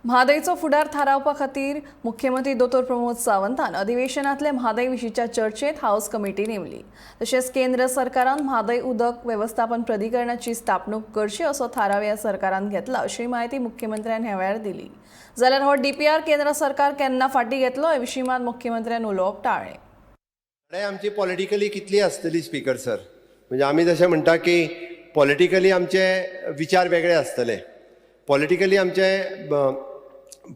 म्हादयचो फुडार थारावपा खातीर मुख्यमंत्री दोतोर प्रमोद सावंतान अधिवेशनांतले म्हादय विशींच्या चर्चेत हाऊस कमिटी नेमली. तशेंच केंद्र सरकारान म्हादय उदक वेवस्थापन प्राधिकरणाची स्थापणूक करची असो थाराव ह्या सरकारान घेतला, अशी म्हायती मुख्यमंत्र्यान ह्या वेळार दिली. जाल्यार हो डीपीआर केंद्र सरकार केन्ना फाटीं घेतलो हे विशीं मात मुख्यमंत्र्यान उलोवप टाळ्ळें. लढाई आमची पॉलिटिकली कितली आसतली स्पीकर सर, म्हणजे आमी जशें म्हणटा की पॉलिटिकली आमचे विचार वेगळे आसतले, पॉलिटिकली आमचे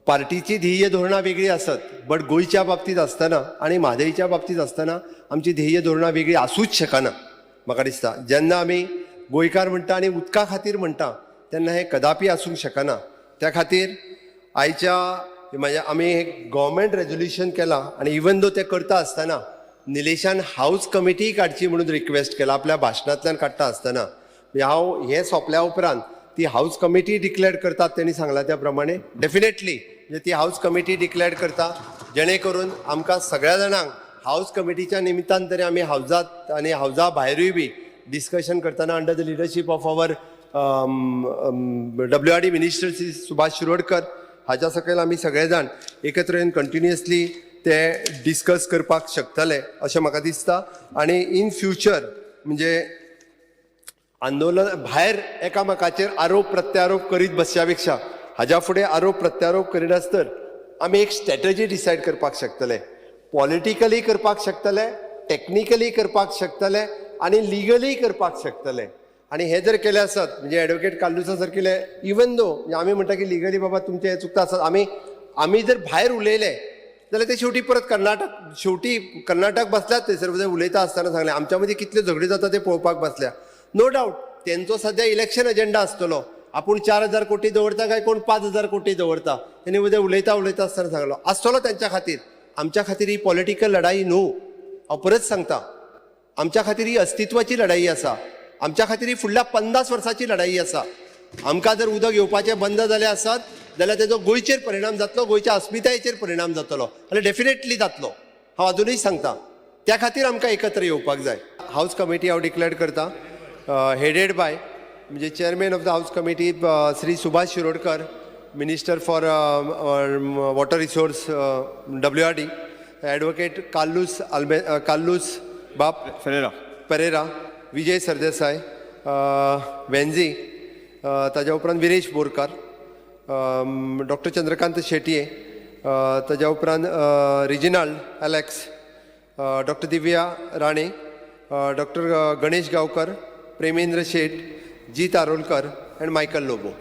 पार्टीची ध्येय धोरणां वेगळी आसत, बट गोंयच्या बाबतींत आसतना आनी म्हादयच्या बाबतींत आसतना आमची ध्येय धोरणां वेगळी आसूच शकना. म्हाका दिसता जेन्ना आमी गोंयकार म्हणटा आनी उदका खातीर म्हणटा तेन्ना हें कदापी आसूंक शकना. त्या खातीर आयच्या म्हणजे आमी गव्हर्मेंट रेजोल्युशन केलां आनी इवन दो तें करता आसतना निलेशान हाऊस कमिटी काडची म्हणून रिक्वेस्ट केला आपल्या भाशणांतल्यान काडटा आसतना. म्हणजे हांव हें सोंपल्या उपरांत ती हाऊस कमिटी डिक्लेअर करतात तेणी सांगला त्या प्रमाणे डेफिनेटली, म्हणजे ती हाऊस कमिटी डिक्लेअर करता जेणे करून आमकां सगळ्या जाणांक हाऊस कमिटीच्या निमित्तान तरी आमी हावजात आनी हावजा भायरूय बी डिस्कशन करतना under the leadership of our WRD minister Shri Subhash Shirodkar हाज्या सकयल आमी सगळे जाण एकत्र येवन कंटिन्युअसली ते डिस्कस करपाक शकतले अशें म्हाका दिसता. आनी इन फ्युचर म्हणजे आंदोलन भायर एकामेकाचेर आरोप प्रत्यारोप करीत बसच्या पेक्षा हाज्या फुडें आरोप प्रत्यारोप करिनासतर आमी एक स्ट्रॅटजी डिसायड करपाक शकतले, पॉलिटिकली करपाक शकतले, टॅक्निकली करपाक शकतले आनी लिगली करपाक शकतले. आनी हे जर केले आसत म्हणजे एडवोकेट कार्लुसा सारकिले, इवन दो म्हणजे आमी म्हणटा की लिगली बाबा तुमचें हें चुकता आसत, आमी जर भायर उलयले जाल्यार ते शेवटी परत कर्नाटक, शेवटी कर्नाटक बसल्यात थंयसर. उलयता आसतना सांगलें, आमच्या मदीं कितल्यो झगड्यो जाता ते पळोवपाक बसल्या. नो डावट तेंचो सद्या इलेक्शन एजेंडा आसतलो, आपूण 4000 कोटी दवरता काय कोण 5000 कोटी दवरता. तेणी उद्या उलयता उलयता आसतना सांगलो आसतलो तेंच्या खातीर. आमच्या खातीर ही पॉलिटिकल लढाई न्हू. हांव परत सांगता, आमच्या खातीर ही अस्तित्वाची लढाई आसा. आमच्या खातीर ही फुडल्या 50 वर्साची लढाई आसा. आमकां जर उदक येवपाचें बंद जालें आसत जाल्यार तेजो गोंयचेर परिणाम जातलो, गोंयच्या अस्मितायेचेर परिणाम जातलो आनी डेफिनेटली जातलो. हांव अजुनूय सांगता, त्या खातीर आमकां एकत्र येवपाक जाय. हाऊस कमिटी हांव डिक्लेअर करता, हेडेड बाय म्हणजे chairman of the house committee Shri Subhash Shirodkar, Minister for Water Resource, WRD, Advocate Carlos आल्बे, Carlos बाप फेरेरा. परेरा, विजय सरदेसाय, वेन्झी, ताज्या उपरांत विरेश बोरकार, डॉक्टर चंद्रकांत शेटये, ताज्या उपरांत रिजिनाल्ड Alex, doctor Divya Rane, doctor Ganesh Gaonkar, Premendra Shet, Jeet Arolkar and Michael Lobo.